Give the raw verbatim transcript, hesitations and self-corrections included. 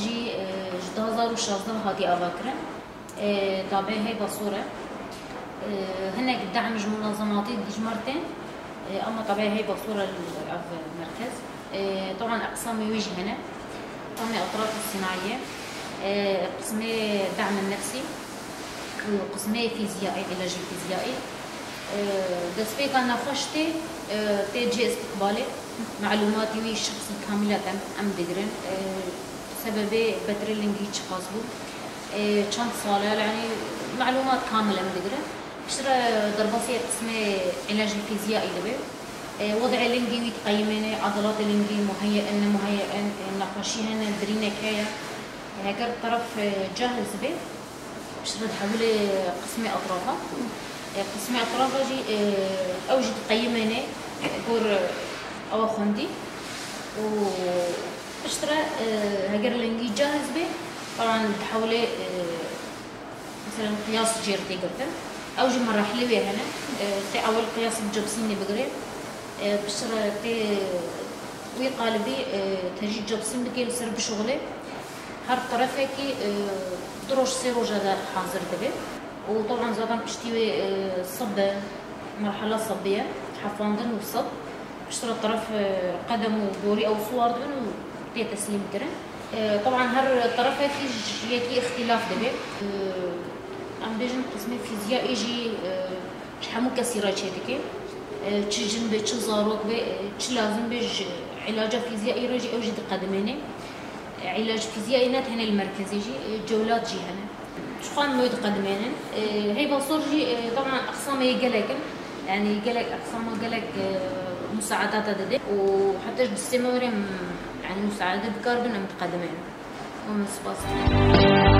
Jî e, ji du hazar û şazdeh hatiye avakirin. E, Tabê heyva sor e. E, Hinek dehm ji munazematê dijmar tên, e, ama tabê heyva sor e ev merkez. E, Taban eqsamê wî jî hene. Qismê etraf û sînayê, e, qismê dehm nefsî û qismê fîziyayê, îlajê fîziyayê. E, Destpêka nexweş tê, e, tê cihê istiqbalê. Melûmatî wî şexsî kamîl e em, em digirin. E, Sebebê betirê lingî çiqas bû? E, çend sal e, yanî melûmat kamil em digirin. Piştre derbasî qismê îlajê fîziyayê dibe. E, wedê lingî wî diqeyimêne, edelatê lingî muheyye in, ne muheyye in, e, nexweşî hene, birînek heye. Heger teref, e, cahiz be, piştre dihewile qismê etrafa. E, qismê etrafa jî, e, ew jî diqeyimêne, e, gor, e, ewa xwendî. Û piştre, e, heger lingî cahiz be, taban dihewile, e, Mesela qiyas jê re tê girtin. Ew jî merahilê wê hene. E, tê ewil qiyas bi copsînê bigire. E, piştre tê wî qalibî, e, te jî copsîn bike li ser bişuxulê. Her terefekî, e, du roj sê roja de hazir dibe. Û taban zaten piştî wê, e, sib be, merhala sibê ye. Hefandin û sib. Piştre teref, e, qedem û gorî ew siwar dibin û tê teslîm kirin. E, taban her terefekî ji yekî îxtîlaf dibe. E, em bêjin qismê fîziyayê jî, e, ji hemû kesî re çêdike. E, çi jin be, çi zarok be, e, çi lazim be ji îlaca fîziyayê re jî ew jî diqedimêne. E, îlac fîziyayê ne tenê li merkezê jî, e, cewlat jî hene. Çiqan moy diqedimênin. E, Heyva sor jî, e, taban eqsamê gelek in. Yanî gelek eqsama gelek, e, musaedata dide û heta ji distê me were, m, yanî musaede bi kar bin em diqedimênin. Û min spas dikim.